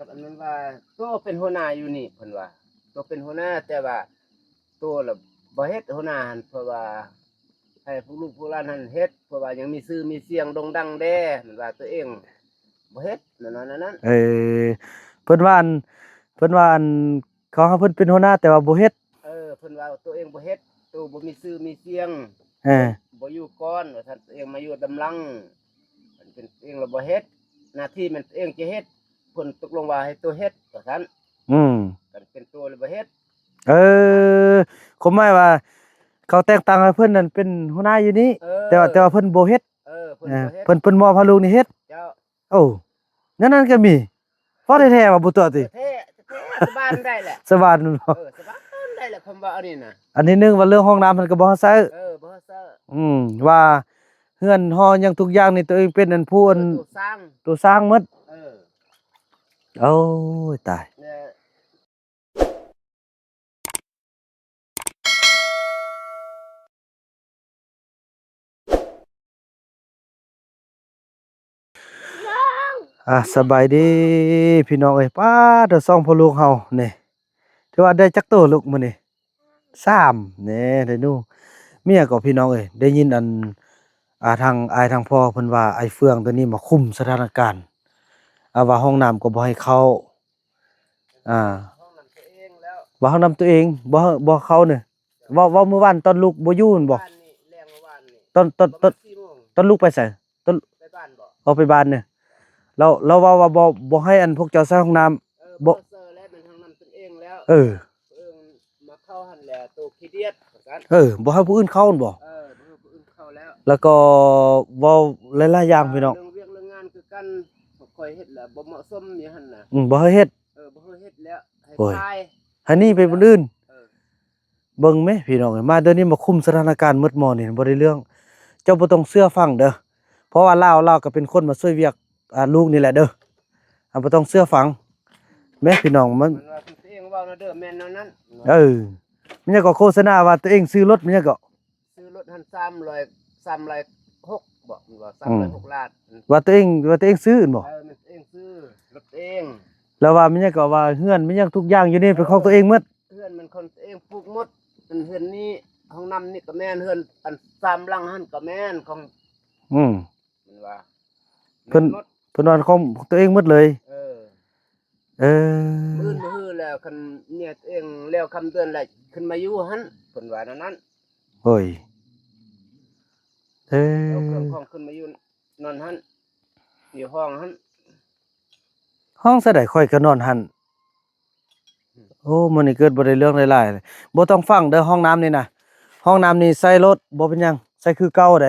ກັບອັນນັ້ນວ່າ ໂຕເປັນຫົວໜ້າຢູ່ນີ້ ເພິ່ນວ່າ ໂຕເປັນຫົວໜ້າ ແຕ່ວ່າໂຕລະບໍ່ເຮັດຫົວໜ້າຫັ້ນ ເພາະວ່າໃຫ້ພວກລູກພວກຫຼານຫັ້ນເຮັດ ເພາະວ່າຍັງມີຊື່ມີສຽງໂດ່ງດັງແດ່ ເພິ່ນວ່າໂຕເອງບໍ່ເຮັດ ແນວນັ້ນແນວນັ້ນ. ເອີ ເພິ່ນວ່າອັນ ເພິ່ນວ່າອັນ ເຂົາໃຫ້ເພິ່ນເປັນຫົວໜ້າ ແຕ່ວ່າບໍ່ເຮັດ. ເອີ ເພິ່ນວ່າໂຕເອງບໍ່ເຮັດ ໂຕບໍ່ມີຊື່ມີສຽງ ເອີ ບໍ່ຢູ່ກ່ອນວ່າຊັ້ນ ໂຕເອງມາຢູ່ຕາມຫຼັງ ເປັນເອງລະບໍ່ເຮັດ ໜ້າທີ່ແມ່ນໂຕເອງຈະເຮັດ ເພິ່ນຕົກລົງວ່າໃຫ້ໂຕເຮັດວ່າຊັ້ນ. ອືມ ຄັນເປັນໂຕລະບໍ່ເຮັດ. ເອີ ຄວາມໝາຍວ່າເຂົາແຕ່ງຕັ້ງໃຫ້ເພິ່ນນັ້ນເປັນຫົວໜ້າຢູ່ນີ້ ເອີ ແຕ່ວ່າ ແຕ່ວ່າເພິ່ນບໍ່ເຮັດ. ເອີ ເພິ່ນ ເອີ ບໍ່ເຮັດ ເພິ່ນ ເພິ່ນມອບໃຫ້ລູກນີ້ເຮັດ. ເຈົ້າ. ໂອ້ ແນວນັ້ນກໍມີ. ເວົ້າແທ້ໆວ່າບໍ່ຕົວະຕິ? ແທ້ ແທ້ ສາບານໄດ້ແຫຼະ ສາບານແມ່ນບໍ່? ເອີ ສາບານໄດ້ແຫຼະ ຄຳເວົ້າອັນນີ້ນະ. ອັນທີໜຶ່ງວ່າເລື່ອງຫ້ອງນ້ຳຫັ້ນກໍບໍ່ໃຫ້ໃຊ້. ເອີ ບໍ່ໃຫ້ໃຊ້. ອືມ ວ່າເຮືອນຫໍຍັງທຸກຢ່າງນີ້ ໂຕເອງເປັນອັນຜູ້ອັນ ເອີ ໂຕສ້າງ ໂຕສ້າງໝົດ. ເອີ ໂອ້ຍ ຕາຍ. ແລະ ອ່າ ສະບາຍດີພີ່ນ້ອງເອີຍ ປ້າດ ສອງພໍ່ລູກເຮົານີ້ ຖືວ່າໄດ້ຈັກໂຕລູກມື້ນີ້? ສາມ ແນ່ ໄດ້ໜູ ເມຍກໍພີ່ນ້ອງເອີຍ ໄດ້ຍິນອັນ ອ່າ ທາງອ້າຍທາງພໍ່ເພິ່ນວ່າ ອ້າຍເຟືອງຕົວນີ້ມາຄຸມສະຖານະການ ອ່າ ວ່າຫ້ອງນ້ຳກໍບໍ່ໃຫ້ເຂົ້າ ອ່າ ຫ້ອງນ້ຳຕົວເອງແລ້ວ ວ່າຫ້ອງນ້ຳຕົວເອງ ບໍ່ ບໍ່ເຂົ້ານີ້ ເວົ້າ ເວົ້າມື້ວານຕອນລູກບໍ່ຢູ່ແມ່ນບໍ່? ຕອນ ຕອນ ຕອນ ຕອນລູກໄປໃສ? ຕອນ ໄປບ້ານບໍ່? ເອົາໄປບ້ານນີ້ ລາວ ລາວເວົ້າວ່າບໍ່ ບໍ່ໃຫ້ອັນພວກເຈົ້າໃຊ້ຫ້ອງນ້ຳ ເອີ ບໍ່ ບໍ່ໃຊ້ແລ້ວ ແມ່ນຫ້ອງນ້ຳຕົນເອງແລ້ວ ເອີ ເອີ ມາເຂົ້າຫັ້ນແຫຼະ ໂຕຂີ້ດຽດວ່າຊັ້ນ ເອີ ບໍ່ໃຫ້ຜູ້ອື່ນເຂົ້າແມ່ນບໍ່? ເອີ ບໍ່ໃຫ້ຜູ້ອື່ນເຂົ້າແລ້ວ ແລ້ວກໍເວົ້າຫຼາຍໆຢ່າງ ອ່າ ພີ່ນ້ອງ ເລື່ອງວຽກເລື່ອງງານຄືກັນ ຂ້ອຍເຮັດແລ້ວບໍ່ເໝາະສົມຢູ່ຫັ້ນນະ ອືມ ບໍ່ໃຫ້ເຮັດ ເອີ ບໍ່ໃຫ້ເຮັດແລ້ວ ໃຫ້ ໂອ້ຍ ຕາຍ ໃຫ້ໜີໄປບ່ອນອື່ນ ເອີ ເບິ່ງແມະພີ່ນ້ອງເອີຍ ມາດຽວນີ້ມາຄຸມສະຖານະການໝົດໝໍ້ນີ້ ບໍ່ໄດ້ເລື່ອງ ເຈົ້າບໍ່ຕ້ອງເຊື່ອຟັງເດີ ເພາະວ່າລາວ ລາວກໍເປັນຄົນມາຊ່ວຍວຽກ ອ່າ ລູກນີ້ແຫຼະເດີ ອ່າ ບໍ່ຕ້ອງເຊື່ອຟັງແມະພີ່ນ້ອງ ມັນ ມັນວ່າຕົວເອງເວົ້ານະເດີ ແມ່ນແນວນັ້ນ ເອີ ມັນຍັງກໍໂຄສະນາວ່າຕົວເອງຊື້ລົດ ມັນຍັງກໍ ຊື້ລົດຫັ້ນສາມຮ້ອຍ ສາມຮ້ອຍຫົກບໍ ມັນວ່າ ອືມ ສາມຮ້ອຍຫົກລ້ານ ວ່າຕົວເອງ ວ່າຕົວເອງຊື້ແມ່ນບໍ່? ເອີ ແມ່ນຕົວເອງຊື້ລົດເອງ ແລ້ວວ່າມັນຍັງກໍວ່າເຮືອນມັນຍັງທຸກຢ່າງຢູ່ນີ້ເປັນຂອງຕົວເອງໝົດ ເຮືອນມັນຂອງຕົວເອງ ເອີ ເຮືອນມັນຂອງຕົວເອງ ປູກໝົດ ເຮືອນນີ້ຫ້ອງນ້ຳນີ້ກໍແມ່ນ ເຮືອນອັນສາມຫຼັງຫັ້ນກໍແມ່ນຂອງ ອືມ ມັນວ່າ ເພິ່ນ ແມ່ນໝົດ ເພິ່ນວ່າຂອງຕົວເອງໝົດເລີຍ ເອີ ເອີ ມື້ອື່ນມື້ຮືແລ້ວ ຄັນເມຍຕົວເອງແລ້ວຄຳເດືອນແລ້ວ ຂຶ້ນມາຢູ່ຫັ້ນ ເພິ່ນວ່າແນວນັ້ນ ໂອ້ຍ ເອີ ເອົາເຄື່ອງຂອງຂຶ້ນມາຢູ່ນອນຫັ້ນ ຢູ່ຫ້ອງຫັ້ນ ຫ້ອງຊະໃດ ຂ້ອຍກໍນອນຫັ້ນ ອືມ ໂອ້ ມື້ນີ້ເກີດບໍ່ໄດ້ເລື່ອງຫຼາຍໆ ບໍ່ຕ້ອງຟັງເດີ ຫ້ອງນ້ຳນີ້ນະ ຫ້ອງນ້ຳນີ້ໃຊ້ໂລດ ບໍ່ເປັນຫຍັງ ໃຊ້ຄືເກົ່າໃດ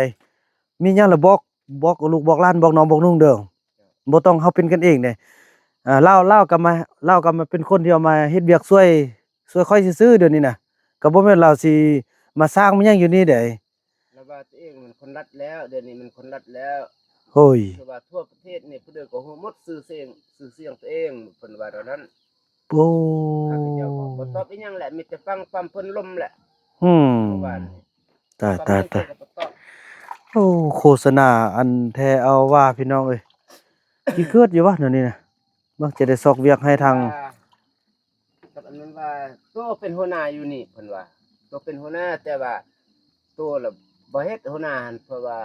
ມີຫຍັງລະບອກ ບອກລູກບອກຫຼານ ບອກນ້ອງບອກນຸ່ງເດີ ບໍ່ຕ້ອງ ເຮົາເປັນກັນເອງເດ້ ອ່າ ລາວ ລາວກໍມາ ລາວກໍມາເປັນຄົນທີ່ເອົາມາເຮັດວຽກຊ່ວຍ ຊ່ວຍຂ້ອຍຊື່ໆ ດຽວນີ້ນະ ກໍບໍ່ແມ່ນລາວຊິມາສ້າງມາຫຍັງຢູ່ນີ້ໃດ ລະວ່າຕົວເອງມັນຄົນລັດແລ້ວ ດຽວນີ້ມັນຄົນລັດແລ້ວ ໂອ້ຍ ຄືວ່າທົ່ວປະເທດນີ້ ຜູ້ໃດກໍຮູ້ໝົດຊື່ສຽງ ຊື່ສຽງຕົວເອງ ເພິ່ນວ່າແນວນັ້ນ ໂອ້ ຂ້າພະເຈົ້າກໍບໍ່ຕອບອີ່ຫຍັງແຫຼະ ມີແຕ່ຟັງຄວາມເພິ່ນລົມແຫຼະ ອືມ ເມື່ອວານນີ້ ຕາຍ ຕາຍ ຕາຍ ໂອ້ ໂຄສະນາອັນແທ້ເອົາວ່າ ພີ່ນ້ອງເອີຍ ຂີ້ເກີດຢູ່ວະແນວນີ້ນະ ມັກຈະໄດ້ຊອກວຽກໃຫ້ທາງ ວ່າ ກັບອັນນັ້ນວ່າ ໂຕເປັນຫົວໜ້າຢູ່ນີ້ ເພິ່ນວ່າ ໂຕເປັນຫົວໜ້າ ແຕ່ວ່າໂຕລະບໍ່ເຮັດຫົວໜ້າຫັ້ນ ເພາະວ່າ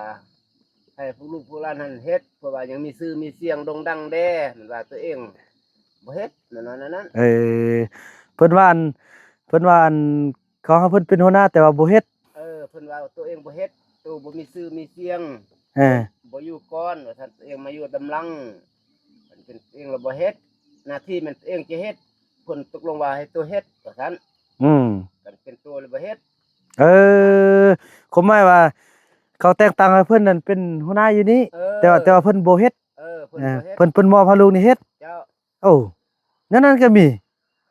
ໃຫ້ພວກລູກພວກຫຼານຫັ້ນເຮັດ ເພາະວ່າຍັງມີຊື່ມີສຽງໂດ່ງດັງແດ່ ເພິ່ນວ່າໂຕເອງບໍ່ເຮັດ ແນວນັ້ນແນວນັ້ນ ເອີ ເພິ່ນວ່າອັນ ເພິ່ນວ່າອັນ ເຂົາໃຫ້ເພິ່ນເປັນຫົວໜ້າ ແຕ່ວ່າບໍ່ເຮັດ ເອີ ເພິ່ນວ່າໂຕເອງບໍ່ເຮັດ ໂຕບໍ່ມີຊື່ມີສຽງ ເອີ ບໍ່ຢູ່ກ່ອນວ່າຊັ້ນ ໂຕເອງມາຢູ່ຕາມຫຼັງ ມັນເປັນເອງລະບໍ່ເຮັດ ໜ້າທີ່ແມ່ນໂຕເອງຈະເຮັດ ເພິ່ນຕົກລົງວ່າໃຫ້ໂຕເຮັດວ່າຊັ້ນ ອືມ ຄັນເປັນໂຕລະບໍ່ເຮັດ ເອີ ຄວາມໝາຍວ່າ ເຂົາແຕ່ງຕັ້ງໃຫ້ເພິ່ນນັ້ນເປັນຫົວໜ້າຢູ່ນີ້ ເອີ ແຕ່ວ່າ ແຕ່ວ່າເພິ່ນບໍ່ເຮັດ ເອີ ເພິ່ນ ເອີ ບໍ່ເຮັດ ເພິ່ນ ເພິ່ນມອບໃຫ້ລູກນີ້ເຮັດ ເຈົ້າ ໂອ້ ແນວນັ້ນກໍມີ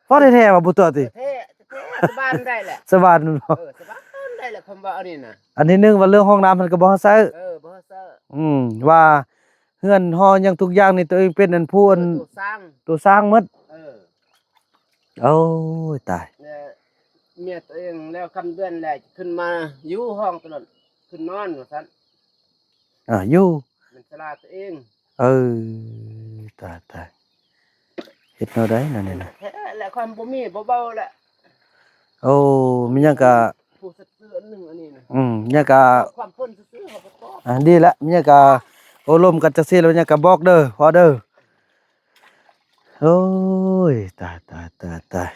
ເວົ້າແທ້ໆວ່າບໍ່ຕົວະຕິ? ແທ້ ແທ້ ສາບານໄດ້ແຫຼະ ສາບານແມ່ນບໍ່? ເອີ ສາບານໄດ້ແຫຼະ ຄຳເວົ້າອັນນີ້ນະ ອັນທີໜຶ່ງວ່າເລື່ອງຫ້ອງນ້ຳຫັ້ນກໍບໍ່ໃຫ້ໃຊ້ ເອີ ບໍ່ໃຫ້ໃຊ້ ອືມ ວ່າເຮືອນຫໍຫຍັງທຸກຢ່າງນີ້ ໂຕເອງເປັນອັນຜູ້ອັນ ເອີ ໂຕສ້າງ ໂຕສ້າງໝົດ ເອີ ໂອ້ຍ ຕາຍ ແລະ ເມຍໂຕເອງແລ້ວຄຳເດືອນແລ້ວ ຂຶ້ນມາຢູ່ຫ້ອງໂຕນັ້ນ ຂຶ້ນນອນວ່າຊັ້ນ ອ່າ ຢູ່ ແມ່ນສາລາໂຕເອງ ເອີ ຕາຍ ຕາຍ ໂ ເຮັດແນວໃດແນວນີ້ນະ? ແທ້ແຫຼະ ຂ້ອຍບໍ່ມີ ບໍ່ເວົ້າແຫຼະ. ໂອ້ ມີຫຍັງກະ ຜູ້ສັດຊື່ອັນໜຶ່ງອັນນີ້ນະ. ອືມ ຫຍັງກະ ຄວາມເພິ່ນຊື່ໆ ເຮົາບໍ່ຕອບ. ອ່າ ດີລະ ມີຫຍັງກະໂອ້ລົມກັນຈັ່ງຊີ້ ແລ້ວມີຫຍັງກະບອກເດີ ພໍ່ເດີ. ໂອ້ຍ ຕາຍ ຕາຍ ຕາຍ ຕາຍ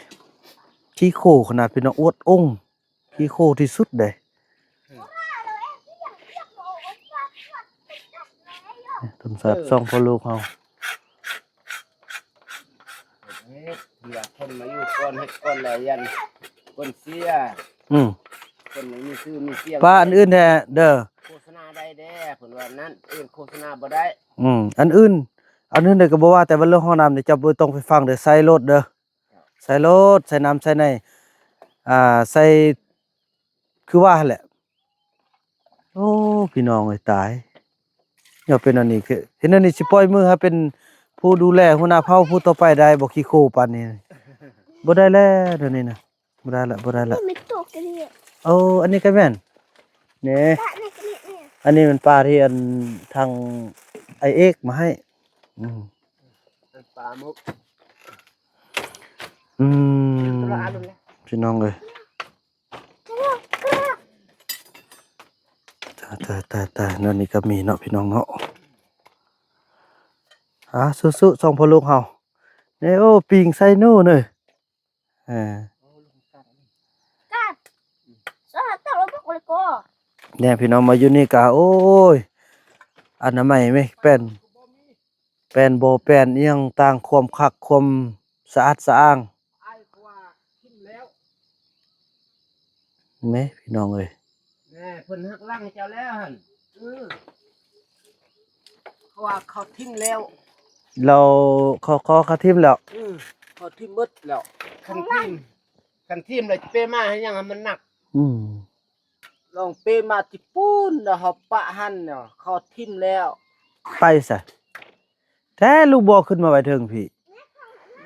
ຂີ້ໂຄຂະໜາດ ພີ່ນ້ອງ ອວດອົງ. ຂີ້ໂຄທີ່ສຸດເດ້. ອືມ ຕົ້ນສາດ ເອີ ສອງພໍ່ລູກເຮົາ ເອີ ເພິ່ນວ່າຄົນມາຢູ່ກ່ອນ ເຮັດກ່ອນແລ້ວຢ້ານຄົນເສຍ. ອືມ ຄົນມີຊື່ມີສຽງ ປາອັນອື່ນແທ້ເດີ ໂຄສະນາໄດ້ແດ່ ເພິ່ນວ່ານັ້ນ ເອີ້ນໂຄສະນາບໍ່ໄດ້. ອືມ ອັນອື່ນ ອັນອື່ນໃດກໍບໍ່ວ່າ ແຕ່ວ່າເລື່ອງຫ້ອງນ້ຳນີ້ ເຈົ້າບໍ່ຕ້ອງໄປຟັງເດີ ໃສ່ໂລດເດີ. ໃສ່ໂລດ ໃສ່ນ້ຳໃສ່ໃນ ອ່າ ໃສ່ ຄືວ່າຫັ້ນແຫຼະ. ໂອ້ ພີ່ນ້ອງເອີຍ ຕາຍ ຍ້ອນເປັນອັນນີ້ ຄືເຮັດອັນນີ້ ຊິປ່ອຍມືໃຫ້ເປັນຜູ້ດູແລຫົວໜ້າເຜົ່າຜູ້ຕໍ່ໄປໄດ້ບໍ່? ຂີ້ໂຄປານນີ້ ບໍ່ໄດ້ແລ້ວ ດຽວນີ້ນະ ບໍ່ໄດ້ລະ ບໍ່ໄດ້ລະ. ນີ້ມັນຕົກອັນນີ້ ໂອ້ ອັນນີ້ກໍແມ່ນ ນີ້ ປານີ້ກໍແມ່ນນີ້ ອັນນີ້ມັນປາທີ່ອັນທາງອ້າຍເອກມາໃຫ້. ອືມ ປາໝົກ. ອືມ ພີ່ນ້ອງເອີຍ ຕາຍ ຕາຍ ຕາຍ ຕາຍ ແນວນີ້ກໍມີເນາະ ພີ່ນ້ອງເນາະ. ອ່າ ສູ້ໆ ສອງພໍ່ລູກເຮົານີ້. ໂອ້ ປີງໃສ່ໜູເນີ ເອີ ກັດ ສະຫະຕະລະບົກເລີຍກໍ ແນ່ ພີ່ນ້ອງ ມາຢູ່ນີ້ກະ ໂອ້ຍ ອະນາໄມແມະ ແປ້ນ ແປ້ນບໍ່ແປ້ນອີ່ຫຍັງຕ່າງ ຄວາມຄັກ ຄວາມສະອາດສະອ້າງ ອ້າຍກໍວ່າຖິ້ມແລ້ວ ແມ່ ພີ່ນ້ອງເອີຍ ແນ່ ເພິ່ນຫັກຫຼັງເຈົ້າແລ້ວຫັ້ນ. ເອີ ເຂົາວ່າເຂົາຖິ້ມແລ້ວ ລາວ ເຂົາ ເຂົາ ເຂົາຖິ້ມແລ້ວ ເອີ ເຂົາຖິ້ມໝົດແລ້ວ. ຄັນຖິ້ມ ຄັນຖິ້ມແລ້ວເປມາໃຫ້ຫຍັງໃຫ້ມັນໜັກ? ອືມ ລອງເປມາທີ່ປູນ ແລ້ວເຮົາປະຫັ້ນເນາະ ເຂົາຖິ້ມແລ້ວ ໄປຊະ. ແທ້ລູກບໍ່ຂຶ້ນມາໄວ້ເທິງພີ້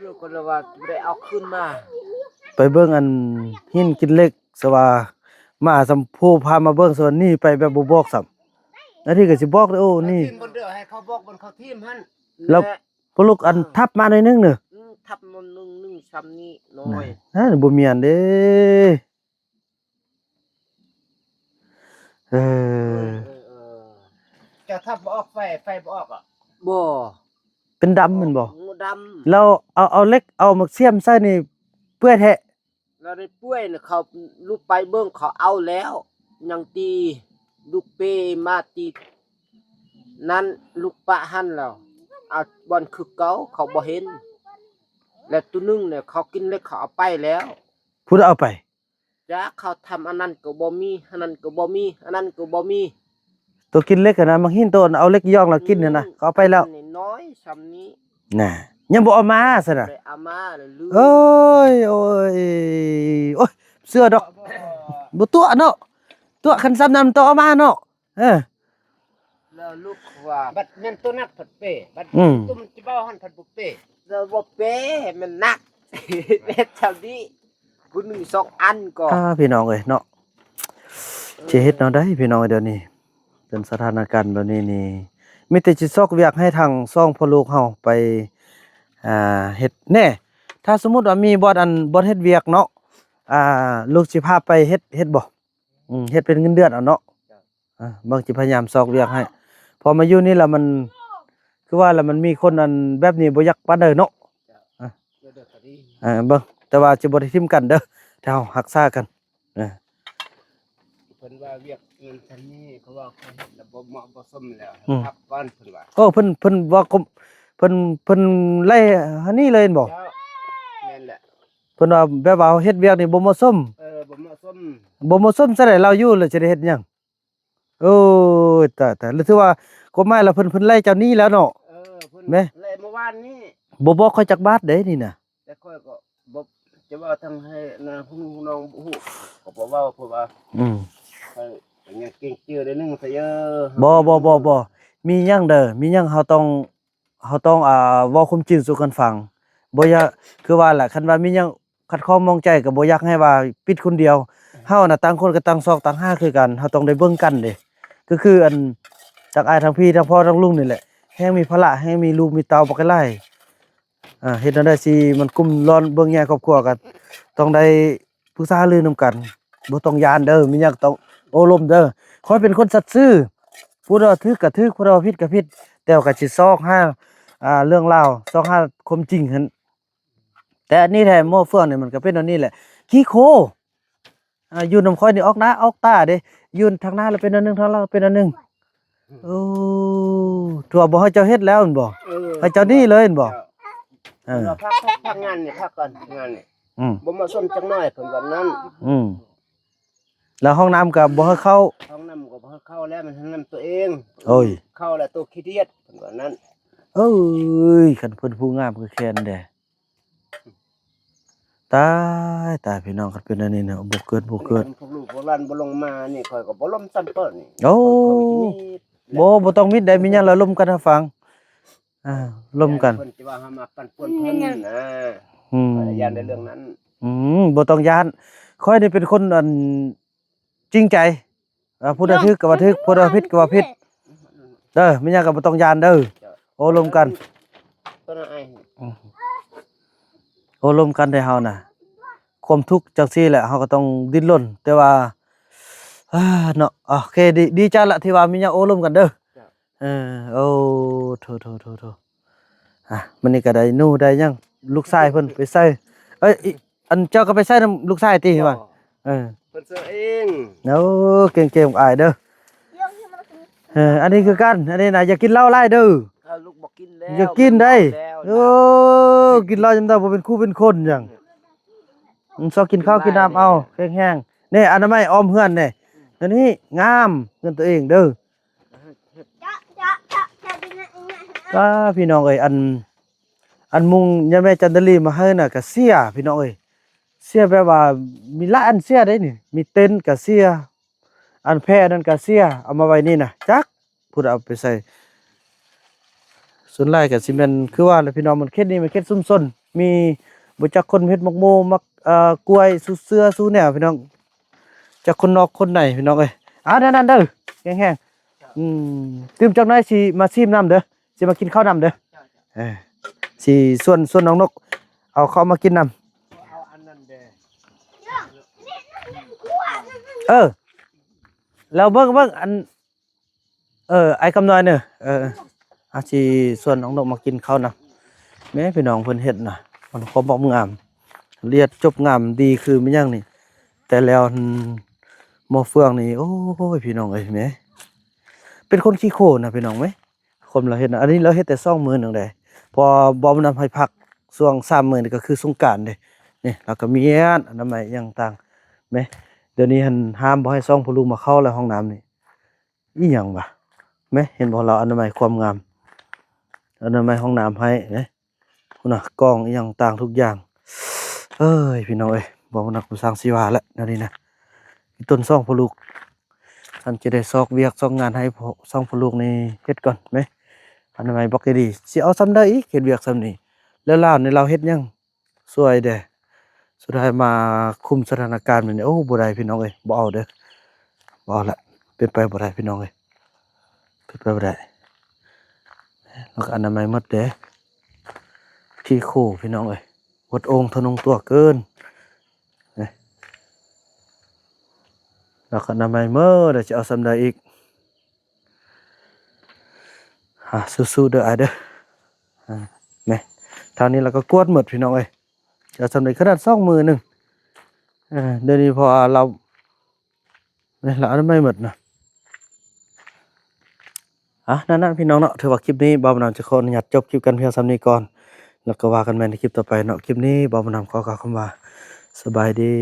ລູກກໍລະວ່າບໍ່ໄດ້ເອົາຂຶ້ນມາ. ໄປເບິ່ງອັນຫີນກິນເຫຼັກຊະວ່າ ໝາສ່ຳຜູ້ພາມາເບິ່ງຊະວ່າ ໜີໄປແບບບໍ່ບອກຊ້ຳ. ອັນນີ້ກໍຊິບອກເດີ ໂອ້ ນີ້ ທີມບ່ອນເດີ ໃຫ້ເຂົາບອກບ່ອນເຂົາທີມຫັ້ນ ແລ້ວ ແລະ ພວກລູກອັນ ເອີ ທັບມາໜ້ອຍໜຶ່ງເນີ ອືມ ທັບມາໜຶ່ງ ໜຶ່ງຊ້ຳນີ້ໜ້ອຍ ນັ້ນ ບໍ່ແມ່ນເດ້. ເອີ ເອີ ເອີ ເອີ ເຈົ້າທັບບໍ່ອອກໄຟ ໄຟບໍ່ອອກອະ? ບໍ່ ເປັນດຳແມ່ນບໍ່? ດຳ ແລ້ວເອົາ ເອົາເຫຼັກ ເອົາໝາກຊຽມໃສ່ນີ້ເປື່ອຍແທ້ ແລ້ວໄດ້ເປື່ອຍນະ ເຂົາລຸກໄປເບິ່ງ ເຂົາເອົາແລ້ວ ຍັງຕີລູກເປມາຕີນັ້ນ ລູກປະຫັ້ນແລ້ວ ເອົາບ່ອນຄືເກົ່າ ເຂົາບໍ່ເຫັນ ແລ້ວໂຕໜຶ່ງນະ ເຂົາກິນເຫຼັກ ເຂົາເອົາໄປແລ້ວ. ຜູ້ໃດເອົາໄປ? ຈັກ ເຂົາທຳອັນນັ້ນກໍບໍ່ມີ ອັນນັ້ນກໍບໍ່ມີ ອັນນັ້ນກໍບໍ່ມີ. ໂຕກິນເຫຼັກຫັ້ນນະ ໝາກຫີນໂຕເອົາເຫຼັກຢອງແລ້ວກິນຫັ້ນນະ ອືມ ເຂົາເອົາໄປແລ້ວ ນ້ອຍຊ່ຳນີ້ ນະ ຍັງບໍ່ເອົາມາຊັ້ນນະ ໄດ້ເອົາມາແລ້ວລືມ. ໂອ້ຍ ໂອ້ຍ ໂອ້ຍ ເຊື່ອດອກ ບໍ່ຕົວະເນາະ ຕົວະຄັນຊ່ຳນັ້ນຕ້ອງເອົາມາເນາະ. ເອີ ແລ້ວລູກວ່າ ບັດແມ່ນໂຕໜັກພັດເປ ບັດ ອືມ ໂຕມັນຈະເບົາຫັ້ນພັດບໍ່ເປ ແລ້ວບໍ່ເປ ມັນໜັກ ແມ່ນຊ່ຳນີ້ ຜູ້ໜຶ່ງສອງອັນກໍ ອ່າ ພີ່ນ້ອງເອີຍເນາະ ເອີ ຊິເຮັດແນວໃດພີ່ນ້ອງເອີຍ ດຽວນີ້ເປັນສະຖານະການແບບນີ້ນີ້ ມີແຕ່ຊິຊອກວຽກໃຫ້ທັງສອງພໍ່ລູກເຮົາໄປ ອ່າ ເຮັດແດ່. ຖ້າສົມມຸດວ່າມີບ່ອນ ອັນ ບ່ອນເຮັດວຽກເນາະ ອ່າ ລູກຊິພາໄປເຮັດ ເຮັດບໍ່? ອືມ ເຮັດເປັນເງິນເດືອນເອົາເນາະ ເອີ ເບິ່ງ ຊິພະຍາຍາມຊອກວຽກໃຫ້ ເພາະມາຢູ່ນີ້ລະມັນ ຄືວ່າລະມັນມີຄົນອັນແບບນີ້ບໍ່ຢາກປານໃດເນາະ ເອີ ເບິ່ງ ແຕ່ວ່າຊິບໍ່ໄດ້ຖິ້ມກັນເດີ ຖ້າເຮົາຮັກສາກັນ ເອີ ເພິ່ນວ່າວຽກເງິນຊັ້ນນີ້ ເຂົາວ່າເຂົາເຮັດລະບໍ່ເໝາະບໍ່ສົມແລ້ວ ອືມ ຮັບກ່ອນເພິ່ນວ່າ ໂອ້ ເພິ່ນ ເພິ່ນວ່າ ເພິ່ນ ເພິ່ນໄລ່ຫັ້ນນີ້ເລີຍແມ່ນບໍ່? ເຈົ້າ ແມ່ນແຫຼະ ເພິ່ນວ່າແບບວ່າເຮົາເຮັດວຽກນີ້ບໍ່ເໝາະສົມ ເອີ ບໍ່ເໝາະສົມ ບໍ່ເໝາະສົມຊັ້ນໃດ ລາວຢູ່ແລ້ວຈະໄດ້ເຮັດຫຍັງ? ໂອ້ຍ ຕາຍ ຕາຍ ຫຼືຖືວ່າກົດໝາຍລະເພິ່ນ ເພິ່ນໄລ່ເຈົ້າໜີແລ້ວເນາະ ເອີ ເພິ່ນ ແມ່ນ ໄລ່ມື້ວານນີ້ ບໍ່ບອກຂ້ອຍຈັກບາດເດ້ນີ້ນະ ແຕ່ຂ້ອຍກໍບໍ່ ຈະເວົ້າທາງໃຫ້ນາງ ພີ່ນ້ອງຮູ້ ກໍບໍ່ເວົ້າ ເພາະວ່າ ອືມ ຂ້ອຍກໍຍັງເກງເຈີໜ້ອຍໜຶ່ງຊະເອີ ບໍ່ ບໍ່ ບໍ່ ບໍ່ ມີຫຍັງເດີ ມີຫຍັງເຮົາຕ້ອງ ເຮົາຕ້ອງ ອ່າ ເວົ້າຄວາມຈິງສູ່ກັນຟັງ ບໍ່ຢາກ ຄືວ່າລະ ຄັນວ່າມີຫຍັງຂັດຂ້ອງໝອງໃຈ ກໍບໍ່ຢາກໃຫ້ວ່າປິດຄົນດຽວ ເຮົານະຕ່າງຄົນກໍຕ່າງຊອກຕ່າງຫາຄືກັນ ເຮົາຕ້ອງໄດ້ເບິ່ງກັນເດ້ ກໍຄືອັນ ທັງອ້າຍ ທັງພີ່ ທັງພໍ່ ທັງລຸງນີ້ແຫຼະ ແຮ່ງມີພາລະ ແຮ່ງມີລູກມີເຕົ້າບັກຫຼາຍ ອ່າ ເຮັດແນວໃດຊິມັນກຸ້ມລ້ອນເບິ່ງແຍງຄອບຄົວ ກໍຕ້ອງໄດ້ປຶກສາຫາລືນຳກັນ. ບໍ່ຕ້ອງຢ້ານເດີ ມີຫຍັງຕ້ອງໂອ້ລົມເດີ. ຂ້ອຍເປັນຄົນສັດຊື່ ຜູ້ໃດວ່າຖືກກໍຖືກ ຜູ້ໃດວ່າຜິດກໍຜິດ ແຕ່ວ່າກໍຊິຊອກຫາ ອ່າ ເລື່ອງລາວ ຊອກຫາຄວາມຈິງຫັ້ນ. ແຕ່ອັນນີ້ແທ້ ໝໍເຟືອງນີ້ມັນກໍເປັນອັນນີ້ແຫຼະ ຂີ້ໂຄ ອ່າ ຢູ່ນຳຂ້ອຍນີ້ອອກໜ້າອອກຕາເດ້ ຢູ່ທາງໜ້າລະເປັນອັນໜຶ່ງ ທາງຫຼັງເປັນອັນໜຶ່ງ. ໂອ້ ຖືວ່າບໍ່ໃຫ້ເຈົ້າເຮັດແລ້ວແມ່ນບໍ່? ເອີ ໃຫ້ເຈົ້າໜີເລີຍແມ່ນບໍ່? ເຈົ້າ ເອີ ເພິ່ນວ່າພັກ ພັກ ພັກງານນີ້ ພັກກ່ອນ ງານນີ້ ອືມ ບໍ່ເໝາະສົມຈັກໜ້ອຍ ເພິ່ນວ່ານັ້ນ. ອືມ ແລ້ວຫ້ອງນ້ຳກໍບໍ່ໃຫ້ເຂົ້າ ຫ້ອງນ້ຳກໍບໍ່ໃຫ້ເຂົ້າແລ້ວ ມັນຫ້ອງນ້ຳຕົວເອງ. ໂອ້ຍ ເຂົ້າແລ້ວໂຕຂີ້ດຽດ ເພິ່ນວ່ານັ້ນ. ເອີຍ ຄັນເພິ່ນຜູ້ງາມຄືແຄນແດ່. ຕາຍ ຕາຍ ພີ່ນ້ອງ ຄັນເປັນອັນນີ້ນະ ບໍ່ເກີດ ບໍ່ເກີດ ພວກລູກພວກຫຼານບໍ່ລົງມານີ້ ຂ້ອຍກໍບໍ່ລົມຊ້ຳເພິ່ນນີ້. ໂອ້ ຂ້ອຍກໍບໍ່ມີ ບໍ່ ບໍ່ຕ້ອງມິດໃດ ມີຫຍັງລະລົມກັນໃຫ້ຟັງ ອ່າ ລົມກັນ. ຢ້ານເພິ່ນຊິວ່າເຮົາມາປັ່ນປ່ວນເພິ່ນນະ ອືມ ຂ້ອຍຢ້ານໃນເລື່ອງນັ້ນ. ອືມ ບໍ່ຕ້ອງຢ້ານ ຂ້ອຍນີ້ເປັນຄົນ ອັນ ຈິງໃຈ ອ່າ ຜູ້ໃດຖືກກໍວ່າຖືກ ຜູ້ໃດຜິດກໍວ່າຜິດເດີ. ມີຫຍັງກໍບໍ່ຕ້ອງຢ້ານເດີ ໂອ້ລົມກັນ ອືມ ໂອ້ລົມກັນໄດ້ເຮົານະ. ຄວາມທຸກຈັ່ງຊີ້ແຫຼະ ເຮົາກໍຕ້ອງດີ້ນລົນ ແຕ່ວ່າ ເນາະ ໂອເຄ ດີ ດີໃຈລະທີ່ວ່າມີຫຍັງໂອ້ລົມກັນເດີ. ເອີ ໂອ້ ໂທ ໂທ ໂທ ໂທ ອ່ະ ມື້ນີ້ກໍໄດ້ໜູໄດ້ຫຍັງ ລູກຊາຍເພິ່ນໄປໃສ່ ເອີຍ ອັນເຈົ້າກໍໄປໃສ່ນຳລູກຊາຍຕິວ່າ ເອີ ເພິ່ນຊື້ເອງ. ໂອ້ ເກັ່ງໆ ອາຍເດີ. ເອີ ອັນນີ້ຄືກັນ ອັນນີ້ນະ ຢ່າກິນເຫຼົ້າຫຼາຍເດີ. ເອີ ລູກບໍ່ກິນແລ້ວ ຢ່າກິນໄດ໋. ໂອ້ ກິນເຫຼົ້າຍາມໃດບໍ່ເປັນຄູ່ເປັນຄົນຫຍັງ. ອືມ ຊອກກິນເຂົ້າກິນນ້ຳເອົາ ແຂງແຮງ. ນີ້ ອະນາໄມອ້ອມເຮືອນນີ້ ອັນນີ້ງາມ ເຮືອນຕົວເອງເດີ. ປ້າ ພີ່ນ້ອງເອີຍ ອັນ ອັນມຸງຍາແມ່ຈັນດາລີມາໃຫ້ນະ ກະເສຍ ພີ່ນ້ອງເອີຍ ເສຍແບບວ່າມີຫຼາຍອັນເສຍເດ້ນີ້ ມີເຕັນກະເສຍ ອັນແພນັ້ນກະເສຍ ເອົາມາໄວ້ນີ້ນະ ຈັກຜູ້ໃດເອົາໄປໃສ່. ສ່ວນຫຼາຍກະຊິແມ່ນຄືວ່າແຫຼະ ພີ່ນ້ອງ ມັນເຂດນີ້ມັນເຂດຊຸມຊົນ ມີບໍ່ຈັກຄົນເຮັດໝາກໂມ ໝາກ ເອີ ກ້ວຍ ຊູເສືອ ຊູແນວ ພີ່ນ້ອງ ຈັກຄົນນອກຄົນໃນ ພີ່ນ້ອງເອີຍ. ອ່າ ນັ້ນໆ ເດີ ແຮງໆ. ອືມ ຕື່ມຈັກໜ້ອຍຊິມາຊີມນຳເດີ ຊິມາກິນເຂົ້ານຳເດີ. ເອີ ຊິຊວນ ຊວນນ້ອງນົກເອົາເຂົ້າມາກິນນຳ. ເອີ ແລ້ວເບິ່ງ ເບິ່ງ ອັນ ເອີ ອ້າຍຄຳນ້ອຍເນີ ເອີ ເຮົາຊິຊວນນ້ອງນົກມາກິນເຂົ້ານຳ. ແມ່ພີ່ນ້ອງເພິ່ນເຮັດນະ ມັນຄວາມງາມ ລຽບຈົບງາມດີຄືແມ່ນຫຍັງນີ້ ແຕ່ແລ້ວໝໍເຟືອງນີ້ ໂອ້ຍ ພີ່ນ້ອງເອີຍ ແມ່ ເປັນຄົນຂີ້ໂຄນະ ພີ່ນ້ອງເອີຍ. ຄົນລາວເຮັດນະ ອັນນີ້ລາວເຮັດແຕ່ສອງມື້ໜຶ່ງເດ້ ເພາະວ່າບໍ່ນຳໃຫ້ພັກຊ່ວງສາມມື້ນີ້ກໍຄືສົງການເດ້. ນີ້ລາວກໍມ້ຽນອະນາໄມຫຍັງຕ່າງແມ່ ດຽວນີ້ຫັ້ນຫ້າມບໍ່ໃຫ້ສອງພໍ່ລູກມາເຂົ້າແລ້ວ ຫ້ອງນ້ຳນີ້ ອີຫຍັງວະແມ່ ເຫັນບໍ່ ລາວອະນາໄມຄວາມງາມ ອະນາໄມຫ້ອງນ້ຳໃຫ້ເດ້. ພຸ້ນນະ ກ້ອງອີ່ຫຍັງຕ່າງທຸກຢ່າງ. ເອີຍ ພີ່ນ້ອງເອີຍ ບໍ່ນັກບໍ່ຊ່າງຊິວ່າແຫຼະ ແນວນີ້ນະ. ອີ່ຕົນສອງພໍ່ລູກ ຄັນຈະໄດ້ຊອກວຽກຊອກງານໃຫ້ສອງພໍ່ລູກນີ້ເຮັດກ່ອນແມ. ອະນາໄມບັກດີໆ ຊິເອົາສ່ຳໃດອີກ ເຮັດວຽກສ່ຳນີ້ ແລ້ວລາວນີ້ລາວເຮັດຫຍັງຊ່ວຍແດ່? ສຸດທ້າຍມາຄຸມສະຖານະການແບບນີ້ ໂອ້ ບໍ່ໄດ້ພີ່ນ້ອງເອີຍ ບໍ່ເອົາເດີ ບໍ່ເອົາລະ ເປັນໄປບໍ່ໄດ້ພີ່ນ້ອງເອີຍ ເປັນໄປບໍ່ໄດ້. ແລ້ວກໍອະນາໄມໝົດເດ້ ຂີ້ໂຄພີ່ນ້ອງເອີຍ ຫົດໂອງທະນົງຕົວເກີນ. ແລ້ວກໍອະນາໄມໝົດ ແລ້ວຊິເອົາສ່ຳໃດອີກ? ຫາ ສູ້ໆເດີອ້າຍເດີ. ອ່າ ແມ ທາງນີ້ລາວກໍກວດໝົດພີ່ນ້ອງເອີຍ ຈະເອົາສ່ຳໃດ ຂະໜາດສອງມື້ໜຶ່ງ. ເອີ ດຽວນີ້ເພາະວ່າລາວ ແມ່ນລະ ອະນາໄມໝົດນະ. ອ່ະ ນັ້ນໆ ພີ່ນ້ອງເນາະ ຖືວ່າຄລິບນີ້ບ່າວບຸນນຳຈະຂໍອະນຸຍາດຈົບຄລິບກັນພຽງສ່ຳນີ້ກ່ອນ ແລ້ວກໍວ່າກັນໃໝ່ໃນຄລິບຕໍ່ໄປເນາະ. ຄລິບນີ້ບ່າວບຸນນຳຂໍກ່າວຄຳວ່າ ສະບາຍດີ.